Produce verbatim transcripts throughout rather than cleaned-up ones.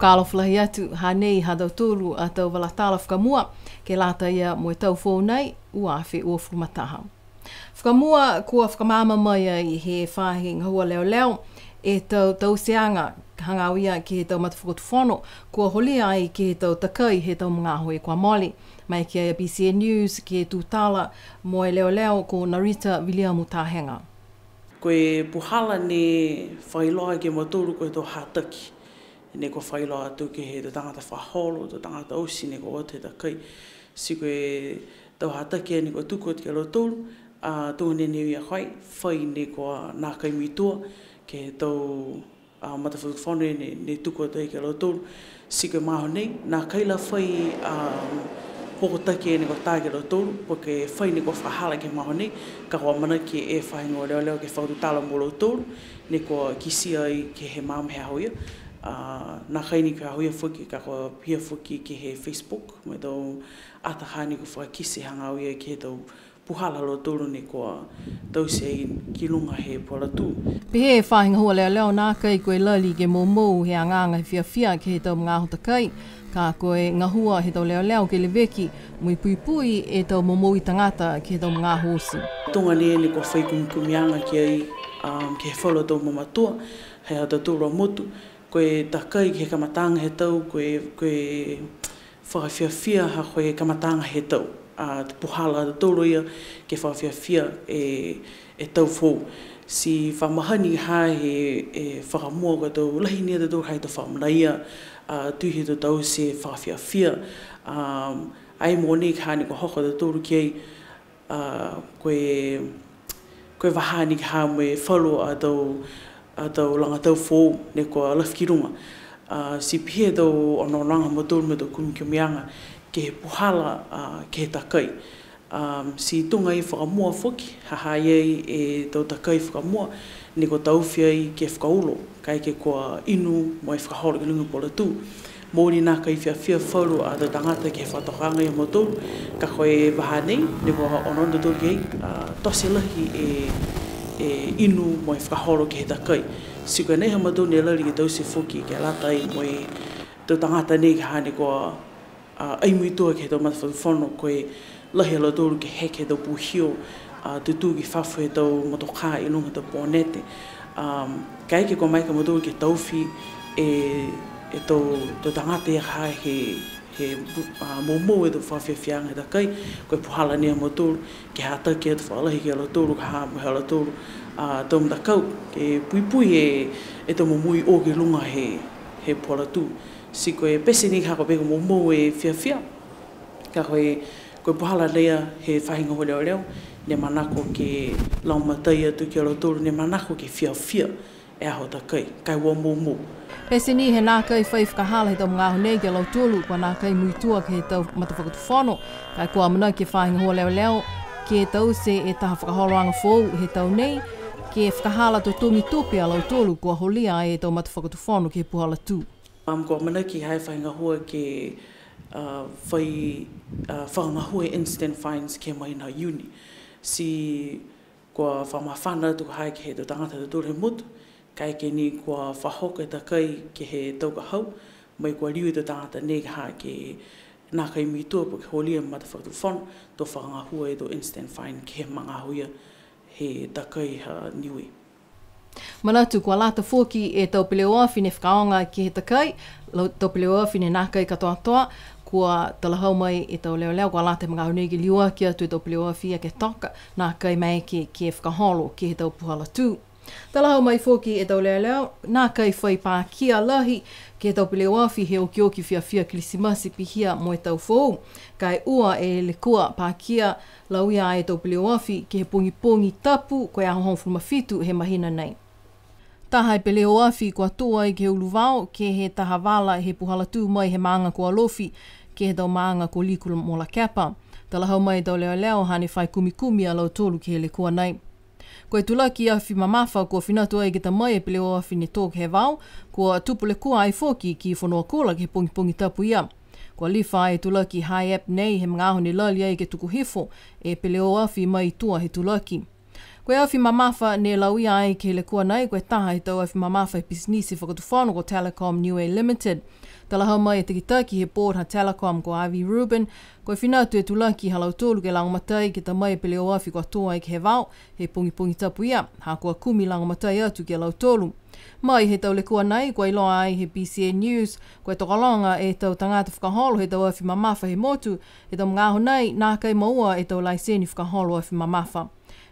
Talofa lahi atu, hanei ha tautolu a tau vala tala fakamua, ke lata ia mo e tau foou nei, ua afe uafulu ma taha. Fakamua, kua fakamaama mai ai he faahi gahua leoleo e tau tauteaga hagaao ia ke he tau matafakatufono, kua holia ai ke he tau takai he tau magaaho kua mole. Mai ki ai a B C N News ke he tutala mo e leoleo ko Narita Viliamu Tahega. Ko e puhala ne fakailoa ke he mautolu ko e tau hataki. Ne kua fakailoa atu ke he tau tagata fakaholo, tau tagata oti ne kua o atu he takai. Ti ko e tau hataki ne kua tuku atu ki a lautolu, a, tuga ne ne ui a koe, fai ne kua nākai muitua ke he tau, a, matafakatufono ne, ne tuku atu ai ki a lautolu. Ti ko e magaaho nei, nākai la fai, a, hokotaki ne kua tā ki a lautolu, po ke fai ne kua fakahala ke he magaaho nei, ka kua amanaki e faahi gahua leoleo ke fakatutala mo lautolu, ne kua kitia ai ke he magaaho he aho ia. A, nākai ni ke he aho ia foki, ka kua pihia foki ke he Facebook, mo e tau ata ha ne kua fakakite hagaao ia ke he tau puhala ha lautolu ne kua taute ai ki luga he puhala tū. Pehē e faahi gahua leoleo nākai ko e lali ke moumou he agaaga he fiafia ke he tau magaaho takai, ka ko e gahua he tau leoleo ke leveki mo e puipui e tau momoui tagata ke he tau magaaho oti. Tuga nei ne kua fai kumikumiaga ki ai, um, ke he falu a tau mamatua, he ha tautolu a motu, ko e takai ke he kamataaga he tau, ko e, ko e fakafiafia ha ko e kamataaga he tau. A, puhala ha tautolu ia ke fakafiafia e, e tau foou. Ti fa mahani ha he, e, fakamua ko e tau lahi ni a tautolu ha he tau fakamanaia, a, tui he tau taute fakafiafia. A, ai mogonei ha ne kua hoko a tautolu ki ai, a, ko e, ko e vahā ni ha mo e falu a tau, a tau laga tau foou ne kua lafi ki luga. A, ti pihia e tau onoonoaga ha mautolu mo e tau kumikumiaga ke he puhala, a, ke he takai. A, ti tuga e fakamua foki, ha ha i ai e tau takai fakamua, ne kua taofi ai ke fakaulo, kaeke kua inu mo e fakaholo ki luga he puhala tū. Mooli nākai fiafia falu a tau tagata ke he fakatokaaga ia ha mautolu, ka ko e vahā nei, ne kua onoono a tautolu ke, a, tote lahi e, e inu mo e fakaholo ke he takai. Ti ko e nei ha mautolu ne lali ke taute foki ke lata ai mo e tau tagata nei ha ne kua, a, ai muitua ke he tau matafakatufono, ko e lahi a lautolu ke heke he tau pūhio, a, tutū ki fafo he tau motokā i luga he tau ponete. Um, kaeke kua maeke a mautolu ke taofi e, e tau, tau tagata ia ha he, he, a, moumou e tau fakafiafiaaga he takai, ko e puhala nei ha mautolu, ke hataki atu fakalahi ki a lautolu, ka ha mo e ha lautolu, a, tau matakau, ke puipui e, e tau momoui o ki luga he, he puhala tū. Ti ko e pete ni ha ko e pehē kua moumou e fiafia. Ka ko e, ko e puhala nei a he faahi gahua leoleo, ne manako ke lagomatai atu ki a lautolu, ne manako ke fiafia e aho takai, ka e ua moumou. Pete ni he nākai fai fakahala he tau magaaho nei ki a lautolu, kua nākai muitua ke he tau matafakatufono, ka e kua amanaki e faahi gahua leoleo, ke taute e taha fakaholoaga foou he tau nei, ke fakahala totogi tupe a lautolu kua holia e tau matafakatufono ke he puhala tū. Um, kua amanaki ha e faahi gahua ke, uh, fai, uh, fakagahua e instant fines ke he mahina Iuni. Ti kua fakamafana atu ha ke he tau tagata ha tautolu he motu, kaeke ni kua fakahoko e takai ke he tau ka hau, mo e kua liu e tau tagata nei ha ke nākai muitua po ke holia e matafakatufono, to fakagahua e tau instant fine ke he magaaho ia he takai ha Niue. Manatu kua lata foki e tau peleoafi ne fakaaoga ke he takai, lau-, tau peleoafi ne nākai katoatoa, kua talahau mai e tau leoleo, kua lata he magaaho nei ke liuaki atu e tau peleoafi ia ke toka, nākai maeke ke fakaholo ke he tau puhala tū. Talahau mai foki e tau leoleo, nākai fai pakia lahi ke he tau peleoafi he okioki fiafia Kilisimasi pihia mo e tau foou. Ka e ua e lekua pakia lauia e tau peleoafi ke he pogipogi tapu ko e aho hogofulu ma fitu he mahina nei. Taha e peleoafi kua tō ai ke he uluvao, ke he taha vala he puhala tū mai he maaga ko Alofi, ke he tau maaga ko Liku mo Lakepa. Talahau mai e tau leoleo, hane fai kumikumi a lautolu ke he lekua nei. Ko e tulaki afi mamafa kua finatu ai ke ta mai e peleoafi ne tō ke he vao, kua tupu lekua ai foki ki Fonuakula ke he pogipogi tapu ia. Kua lifa e tulaki Hiab nei he magaaho ne lali ai ke tuku hifo e peleoafi mai tua he tulaki. Ko e afi mamafa ne lauia ai ke he lekua nei, ko e taha he tau afi mamafa he pisinisi fakatufono ko Telecom Niue Limited. Talahau mai e takitaki he board ha Telecom ko Avi Rubin, ko e fina atu e tulaki ha lautolu ke lagomatai ke ta mai e peleoafi kua tō ai ke he vao, he pogipogi tapu ia, ha kua kumi lagomatai atu ki a lautolu. Mai he tau lekua nei, kua iloa ai he B C N News, ko e tokologa e tau tagata fakaholo he tau afi mamafa he motu, he tau magaaho nei, nākai moua e tau laiseni fakaholo afi mamafa.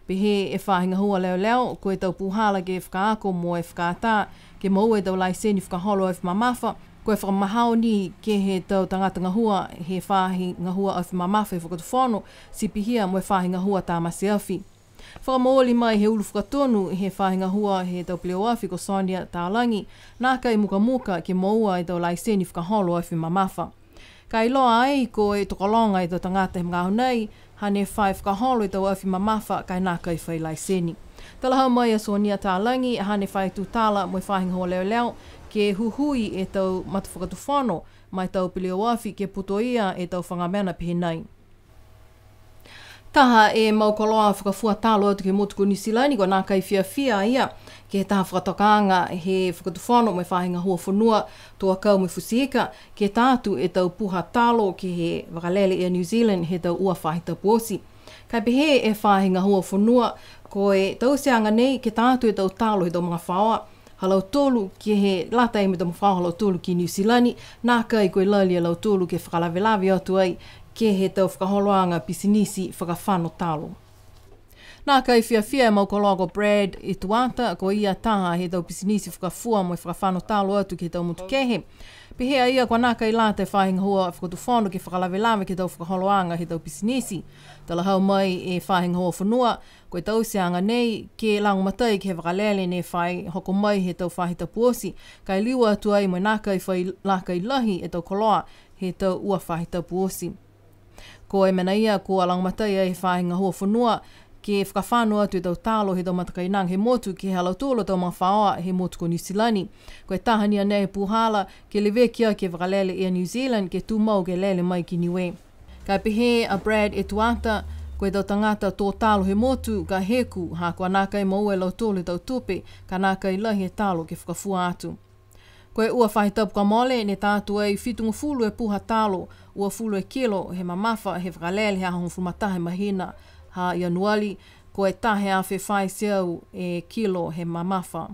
Pehē e faahi gahua leoleo, ko e tau puhala ke fakaako mo e fakaatā, ke moua e tau laiseni fakaholo afi mamafa, ko e fakamahao ni ke he tau tagata gahua he faahi gahua afi mamafa he fakatufono, ti pihia mo e faahi gahua tamate afi. Fakamooli mai he ulu fakatonu he faahi gahua he tau peleoafi ko Sonia Talagi, nākai mukamuka ke moua e tau laiseni fakaholo afi mamafa. Ka iloa ai ko e tokologa e tau tagata he magaaho nei, hane fai fakaholo e tau afi mamafa ka e nākai fai laiseni. Talahau mai a Sonia Talagi, hane fai tutala mo e faahi gahua leoleo, ke huhui e tau matafakatufono, ma e tau peleoafi ke putoia e tau faga mena pehē nei. Taha e mau koloa fakafua talo atu ke he motu ko Niu Silani, kua nākai fiafia a ia ke he taha fakatokaaga he fakatufono mo e faahi gahua fonua, tō akau mo e futi ika, ke ta atu e tau puha talo ke he vakalele Air New Zealand he tau ua faahi tapu oti. Ka e pehē e faahi gahua fonua, ko e tauteaga nei ke ta atu e tau talo he tau magafaoa ha lautolu ke he lata mo e tau magafaoa ha lautolu ki Niu Silani, nākai ko e lali a lautolu ke fakalavelave atu ai ke he tau fakaholoaga pisinisi fakafano talo. Nākai fiafia e mau koloa ko Brad Etuata, ko ia taha he tau pisinisi fakafua mo e fakafano talo atu ke he tau motu kehe. Pehē a ia kua nākai lata e faahi gahua fakatufono ke fakalavelave ke he tau fakaholoaga he tau pisinisi. Talahau mai e faahi gahua fonua, ko e tauteaga nei ke lagomatai ke he vakalele ne fai hoko mai he tau faahi tapu oti, ka e liu atu ai mo e nākai fai nākai lahi e tau koloa he tau ua faahi tapu oti. Ko e mena ia kua lagomatai ai he faahi gahua fonua, ke fakafano atu e tau talo he tau matakainaga he motu ke he ha lautolu a tau magafaoa he motu ko Niu Silani. Ko e taha ni a nei e puhala ke leveki aki e vakalele Air New Zealand ke tumau ke lele mai ki Niue. Ka e pehē a Brad Etuata, ko e tau tagata tō talo he motu ka heku, ha kua nākai moua e lautolu e tau tupe, ka nākai lahi e talo ke fakafua atu. Ko e ua faahi tapu kua mole, ne ta atu ai fitugofulu e puha talo, uafulu e kilo he mamafa, he vakalele he aho hogofulu ma taha he mahina ha Ianuali, ko e taha e afe fā e teau e kilo he mamafa.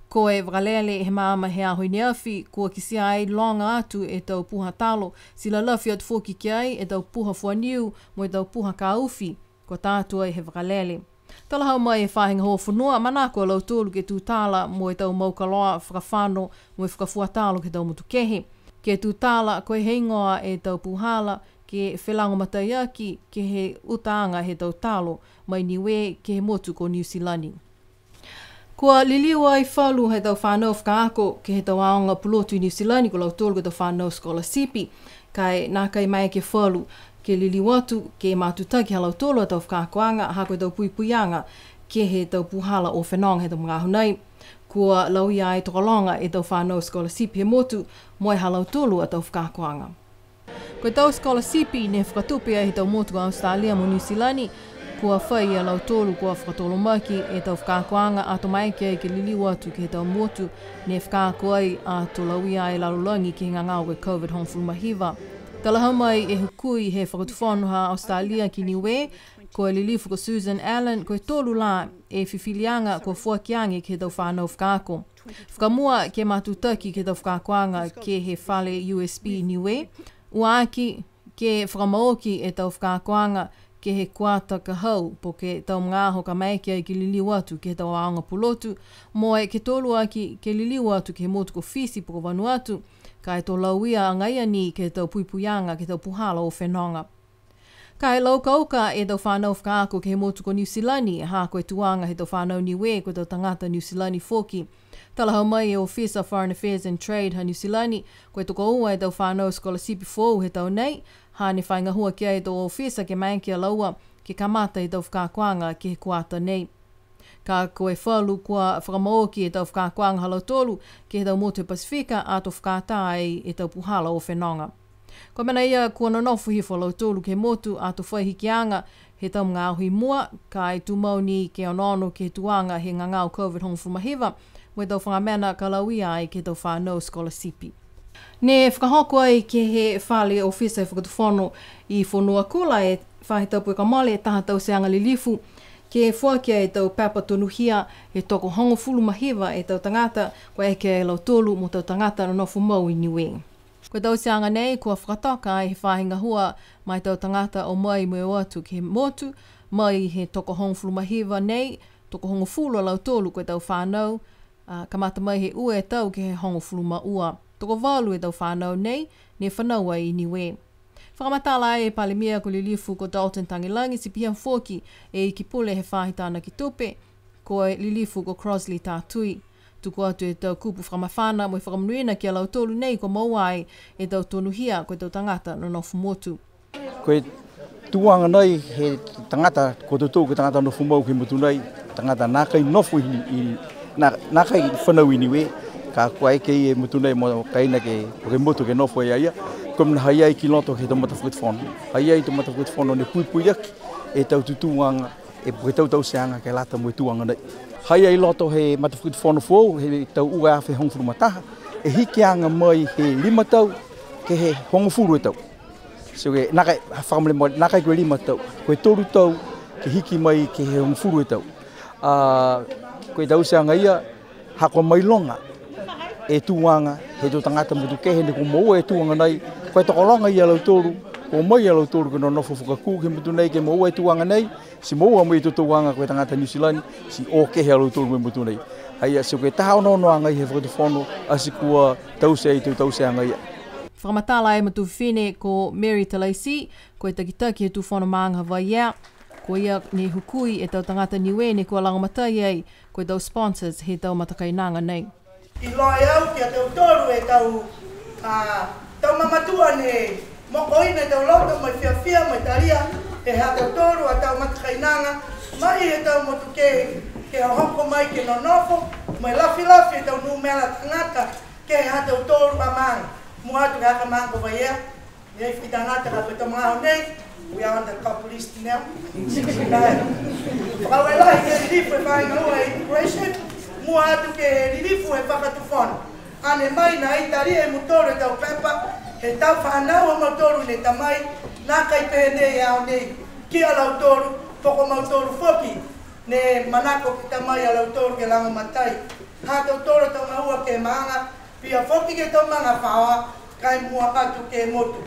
Ko e vakalele he maama he aho i ne afi, kua kitia ai loga atu e tau puha talo, ti lalafi atu foki ki ai e tau puha fua niu mo e tau puha kaufi, kua ta atu ai he vakalele. Talahau mai e faahi gahua fonua, manako a lautolu ke tutala mo e tau mau koloa fakafano mo e fakafua talo ke he tau motu kehe. Ke tutala ko e heigoa e tau puhala ke felagomataiaki ke he utaaga he tau talo mai Niue ke he motu ko Niu Silani. Kua liliu ai falu he tau fanau fakaako ke he tau aoga pulotu i Niu Silani, ko lautolu ko e tau fanau scholarship, ka e nākai maeke falu ke liliu atu ke matutaki ha lautolu a tau fakaakoaga, ha ko e tau puipuiaga ke he tau puhala o fenoga he tau magaaho nei. Kua lauia ai tokologa e tau fanau scholarship he motu mo e ha lautolu a tau fakaakoaga. Ko e tau scholarship ne fakatupe ai he tau motu ko Australia mo Niu Silani, kua fai a lautolu kua fakatolomaki e tau fakaakoaga ato maeke ai ke liliu atu ke he tau motu ne fakaako ai ato lauia e lalolagi ke he gagao ko e COVID hogofulu ma hiva. Talahau mai e hukui he fakatufono ha Australia ki Niue, ko e lilifu ko Susan Allen, ko e tolu lā e fifiliaga kua foaki age ke he tau fanau fakaako. Fakamua ke matutaki ke he tau fakaakoaga ke he fale U S P Niue, ua aki ke fakamaoki e tau fakaakoaga ke he kuata ka hau, po ke tau magaaho ka maeke ai ke liliu atu ke he tau aoga pulotu, mo e ke tolu aki ke liliu atu ke he motu ko Fisi po ko Vanuatu, ka e to lauia agaia ni ke he tau puipuiaga ke he tau puhala o fenoga. Ka e laukauka e tau fanau fakaako ke he motu ko Niu Silani, ha ko e tuaga he tau fanau Niue ko e tau tagata Niu Silani foki. Talahau mai e Ofisa Foreign Affairs and Trade ha Niu Silani, ko e tokoua e tau fanau scholarship foou he tau nei, hane fai gahua ki ai e tau ofisa ke maeke a laua ke kamata e tau fakaakoaga ke he kuata nei. Ka ko e falu kua fakamaoki e tau fakaakoaga ha lautolu ke he tau motu he Pasifika ato fakaatā ai e tau puhala o fenoga. Ko e mena ia kua nonofo hifo a lautolu ke he motu ato fai hikiaga he tau magaaho i mua, ka e tumau ni ke onoono ke he tuaga he gagao COVID hogofulu ma hiva, mo e tau faga mena ka lauia ai ke he tau fanau scholarship. Ne fakahoko ai ke he fale ofisa he Fakatufono i Fonuakula e faahi tapu kua mole e taha tauteaga lilifu, ke foaki e tau pepa tonuhia he tokohogofulu ma hiva e tau tagata kua eke e lautolu mo tau tagata nonofo mau i Niue. Ko e tauteaga nei kua fakatoka ai he faahi gahua ma e tau tagata o mai mo e o atu ke he motu, mai he tokohogofulu ma hiva nei, tokohogofulu a lautolu ko e tau fanau, a, kamata mai he ua e tau ke he hogofulu ma ua. Tokovalu e tau fanau nei, ne fanau ai i Niue. Fakamatala ai e Palemia ko Lilifu ko Dalton Tagelagi, ti pihia foki e Ikipule he faahi tanaki tupe, ko Lilifu ko Crossley Tatui. Tuku atu e tau kupu fakamafana mo e fakamonuina ki a lautolu nei kua moua ai e tau tonuhia ko e tau tagata nonofo motu. Ko e tuaga nei he tagata, ko totou ko e tagata nofo mau ke he motu nei, tagata nākai nofo i, i, nā, nākai fanau i Niue, ka kua eke e motu nei mo kaina ke, ke motu ke nofo ai a ia, ko e mena ha i ai ki loto ke he tau matafakatufono. Ha i ai tau matafakatufono ne puipui aki e tau tutūaga, e, ke he tau tauteaga ke lata mo e tuaga nei. Ha i ai loto he matafakatufono foou, he tau ua e afe hogofulu ma taha, e hikiaga mai he lima tau ke he hogofulu e tau. So ke, nākai, ha fakamolemole, nākai ko e lima tau, ko e tolu tau, ke hiki mai ke he hogofulu e tau. A, ko e tauteaga ia, ha kua mailoga e tuaga he tau tagata motu kehe ne kua moua e tuaga nei, ko e tokologa ia lautolu, kua o mai a lautolu ke nonofo fakakū ke he motu nei ke moua e tuaga nei, ti moua mai e tau tuaga ko e tagata Niu Silani, ti o kehe a lautolu mo e motu nei. Ha ia, ti ko e taha onoonoaga ia he Fakatufono, ati kua taute ai e tau tauteaga ia. Fakamatala e Matua Fifine ko Mary Talaiti, ko e takitaki he Tufono Maaga Vaiea, ko ia ne hukui e tau tagata Niue ne kua lagomatai ai, ko e tau sponsors he tau matakainaga nei. Iloa e au ki a tautolu e tau, a, tau mamatua ne mokoina e tau loto mo e fiafia mo e talia e ha tautolu a tau matakainaga mai he tau motu kehe, ke hohoko mai ke nonofo mo e lafilafi e tau numela tagata ke he ha tautolu a maaga, mua atu ke he maaga ko Vaiea. Ia, e fai tagata ka ko e tau magaaho nei, we are on the top list now. Fakaaue lahi ke he lilifu he faahi gahua immigration, mua atu ke he lilifu he fakatufono. A ne mai nai talia e mutolu e tau pepa, he tau fanau ha mautolu ne ta mai, nākai pehē nei e aho nei, ki a lautolu, po ko mautolu foki, ne manako ke ta mai a lautolu ke lagomatai. Ha tautolu a tau gahua ke he maaga, pihia foki ke he tau magafaoa, ka e mua atu ke he motu.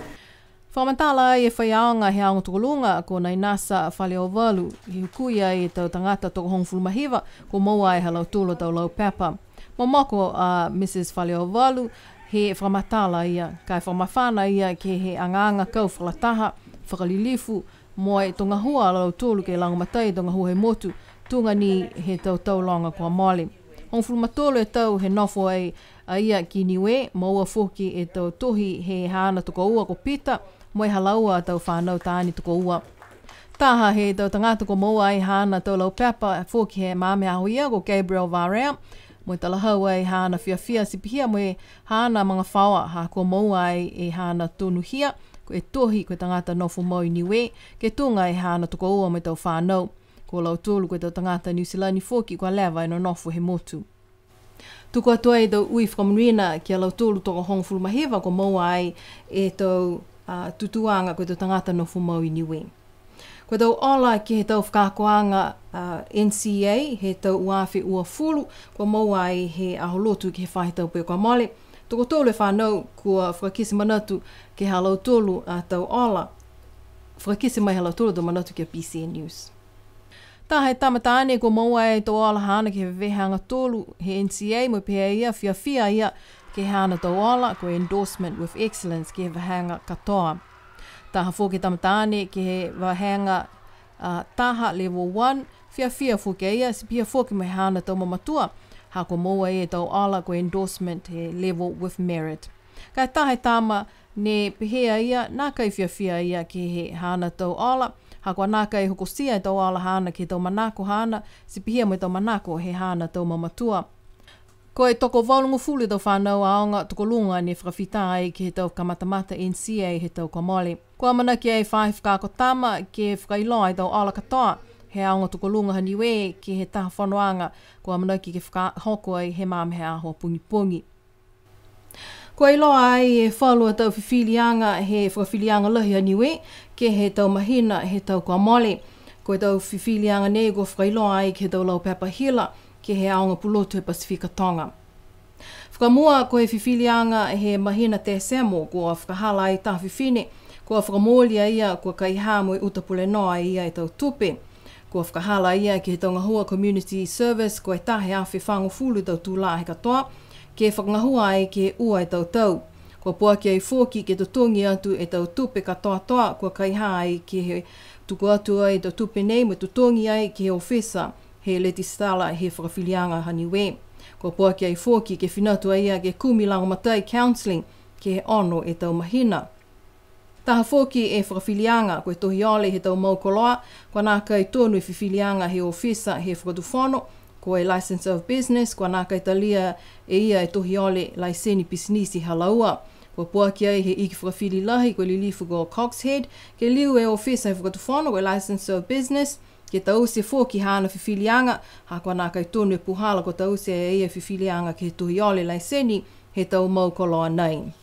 Fakamatala ai e faiaoga he aoga tokoluga, ko Nainasa Faleovalu, he hukui ai e tau tagata tokohogofulu ma hiva, kua moua ai ha lautolu a tau laupepa. Momoko a Mrs Faleovalu, he fakamatala ia, ka e fakamafana ia ke he agaaga kau fakalataha, fakalilifu, mo e tau gahua a lautolu ke lagomatai e tau gahua he motu, tuga ni he tau tau loga kua mole. Hogofulu ma tolu e tau he nofo ai a ia ki Niue, moua foki e tau tohi he haana tokoua ko Peter, mo e ha laua a tau fanau taane tokoua. Taha he tau tagata kua moua ai haana tau laupepa foki he magaaho ia ko Gabriel Varea, mo e talahau ai haana fiafia ti pihia mo e haana magafaoa ha kua moua ai e haana tonuhia, ko e tohi ko e tagata nofo mau i Niue, ke tuga e haana tokoua mo e tau fanau. Ko lautolu ko e tau tagata Niu Silani foki kua leva e nonofo he motu. Tuku atu ai e tau ui fakamonuina ki a lautolu tokohogofulu ma hiva kua moua ai e tau, a, tutūaga ko e tau tagata nofo mau i Niue. Ko e tau ola ke he tau fakaakoaga, a, N C A, he tau ua afe uafulu, kua moua ai he Aho Lotu ke he faahi tapu kua mole. Tokotolu e fanau kua fakakite manatu ke he ha lautolu a tau ola. Fakakite mai ha lautolu a tau manatu ki a B C N News. Taha e tama taane kua moua e tau ola haana ke he veveheaga tolu he N C A, mo e pehē a ia fiafia a ia ke he haana tau ola, ko e endorsement with excellence ke he vahega katoa. Taha foki e tama taane ke he vahega, a, taha, level one, fiafia foki a ia, ti pihia foki mo e haana tau mamatua, ha kua moua e tau ola ko e endorsement he level with merit. Ka e taha e tama ne pehē a ia, nākai fiafia a ia ke he haana tau ola, ha kua nākai hokotia e tau ola haana ke he tau manako haana, ti pihia mo e tau manako he haana tau mamatua. Ko e tokovalugofulu e tau fanau aoga tokoluga ne fakafita ai ke he tau kamatamata N C A he tau kua mole. Kua amanaki ai e faahi fakaako tama ke fakailoa e tau ola katoa he aoga tokoluga ha Niue ke he taha fonoaga kua amanaki ke fakahoko ai he magaaho he aho pogipogi. Kua iloa ai e falu a tau fifiliaga he fakafiliaga lahi a Niue, ke he tau mahina he tau kua mole. Ko e tau fifiliaga nei kua fakailoa ai ke he tau laupepa hila, ke he aoga pulotu he Pasifika Toga. Fakamua, ko e fifiliaga he mahina Tesemo, kua fakahala ai taha fifine, kua fakamooli a ia, kua kaihā mo e uta pule noa a ia e tau tupe. Kua fakahala a ia ke he tau gahua community service, ko e taha e afe fagofulu tau tulā he katoa, ke fakagahua ai ke ua e tau tau. Kua puaki ai foki ke totogi atu e tau tupe katoatoa, kua kaihā ai ke he tuku atu ai e tau tupe nei, mo e totogi ai ke he ofisa he letisitala he fakafiliaga ha Niue. Kua puaki ai foki ke fina atu a ia ke kumi lagomatai counselling ke he ono e tau mahina. Taha foki e fakafiliaga, ko e tohi ole he tau mau koloa, kua nākai tonu e fifiliaga he ofisa he fakatufono, ko e License of Business, kua nākai talia e ia e tohi ole laiseni pisinisi ha laua. Kua puaki ai he iki fakafili lahi, ko e lilifu ko Coxhead, ke liu e ofisa he fakatufono, ko e License of Business, ke taute foki haana fifiliaga, ha kua nākai tonu e puhala kua taute e ia e fifiliaga ke he tohi ole laiseni he tau mau koloa nei.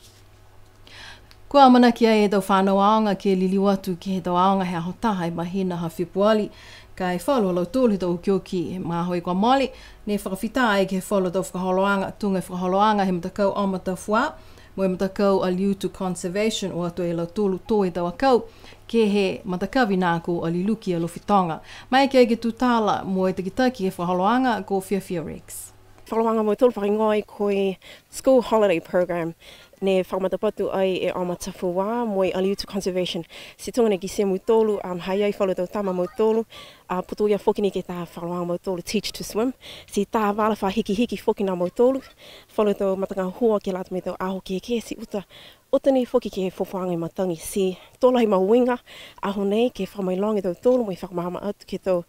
Kua amanaki ai e tau fanau aoga ke liliu atu ke he tau aoga he aho taha he mahina ha Fepuali, ka e falu a lautolu he tau okioki he magaaho kua mole, ne fakafita ai ke he falu a tau fakaholoaga, tuga e fakaholoaga he matakau Oma Tafua, mo e matakau Aliutu Conservation, o atu e lautolu tō e tau akau, ke he matakavi nā ko Aliluki Alofi Toga. Maeke ai ke tutala mo e takitaki he fakaholoaga ko Fiafia Rex. Fakaholoaga mautolu fakahigoa ai ko e School Holiday Program, ne fakamatapatu ai e Oma Tafua mo e Aliutu Conservation. Ti tuga ne kitia mautolu, um, ha i ai falu tau tama mautolu, a, putoia foki ni ke he taha fakaholoaga mautolu Teach to Swim. Ti taha vala fakahikihiki foki nā mautolu, falu tau matagahua ke lata mo e tau aho kehekehe ti uta, uta ni foki ke he fuafuaaga he matagi. Ti tō lahi mahuiga aho nei ke fakamailoga e tautolu mo e fakamaama atu ke he tau,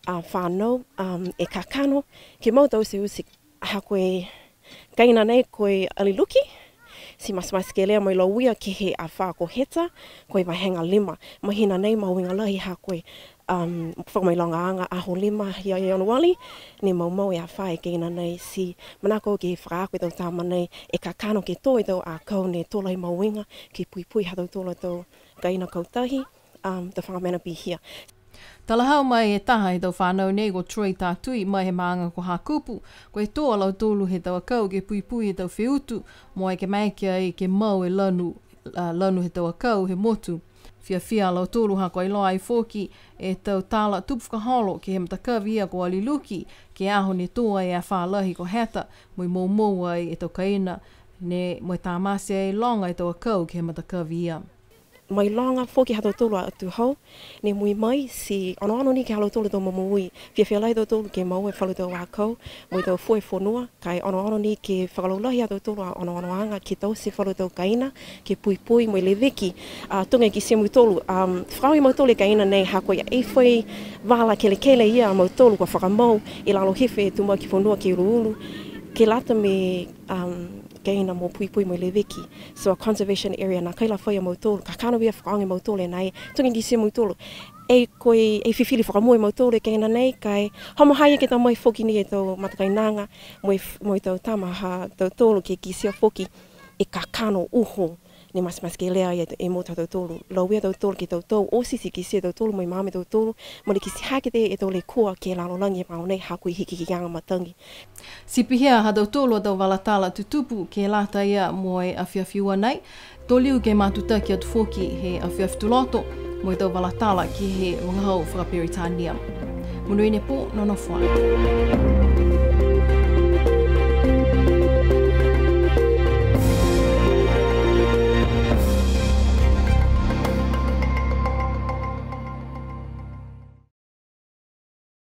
a, fanau, um, e kakano ke mau tauteuteute ha ko e kaina nei ko e Aliluki, ti matematekelea mo e lauia ke he afā ko Heta, ko e vahega lima. Mahina nei mahuiga lahi ha ko e, um, fakamailogaaga aho lima ia Ianuali, ne moumou e afā e kaina nei. Ti manako ke fakaako e tau tama nei e kakano ke tō e tau akau ne tō lahi mahuiga ke puipui ha tautolu a tau kaina kautahi, um, tau faga mena pihia. Talahau mai e taha he tau fanau nei ko Troy Tatui mai he maaga ko Hakupu, ko e tō a lautolu he tau akau ke puipui he tau feutu, mo e ke maeke ai ke mau e lanu, a, lanu he tau akau he motu. Fiafia a lautolu ha kua iloa ai foki e tau tala tupu fakaholo ke he matakavi ia ko Aliluki, ke he aho ne tō ai e afā lahi ko Heta, mo e moumou ai e tau kaina, ne mo e tamate ai loga e tau akau ke he matakavi ia. Mailoga foki ha tautolu a atuhau ne mui mai, ti onoono ni ke he ha lautolu a tau momoui. Fiafia lahi a tautolu ke moua e falu tau akau mo e tau fua e fonua, ka e onoono ni ke fakalaulahi ha tautolu a onoonoaga ke taute falu tau kaina ke puipui mo e leveki. A, tuga e kitia mautolu, um, fakaaue mautolu e kaina nei ha ko e ai fai vala kelekele ia a mautolu kua fakamau i lalo hifo e tumuaki fonua ke uluulu, ke lata mo e, um, kaina mo puipui mo e leveki. So a conservation area nākai la fai a mautolu, kakano ia fakaaoga e mautolu e nai, tuga e kitia mautolu. E ko e, e fifili fakamua e mautolu e kaina nei, ka e homo ha ia ke ta mai foki ni e tau matakainaga, mo e f-, mo e tau tama ha tautolu ke kitia foki e kakano uho ne matematekelea e, e motu ha tautolu. Lauia a tautolu ke tautau oti ti kitia e tautolu mo e maama e tautolu, mo e kitia hake e tau lekua ke he lalolagi he mogonei ha ko e hikihikiaga matagi. Ti pihia ha tautolu a tau vala tala tutupu ke lata ia mo e afiafi Ua nei, to liu ke matutaki atu foki he afiafi Tuloto mo e tau vala tala ke he vagahau fakaperitania. Monuina e pō, nonofo ā.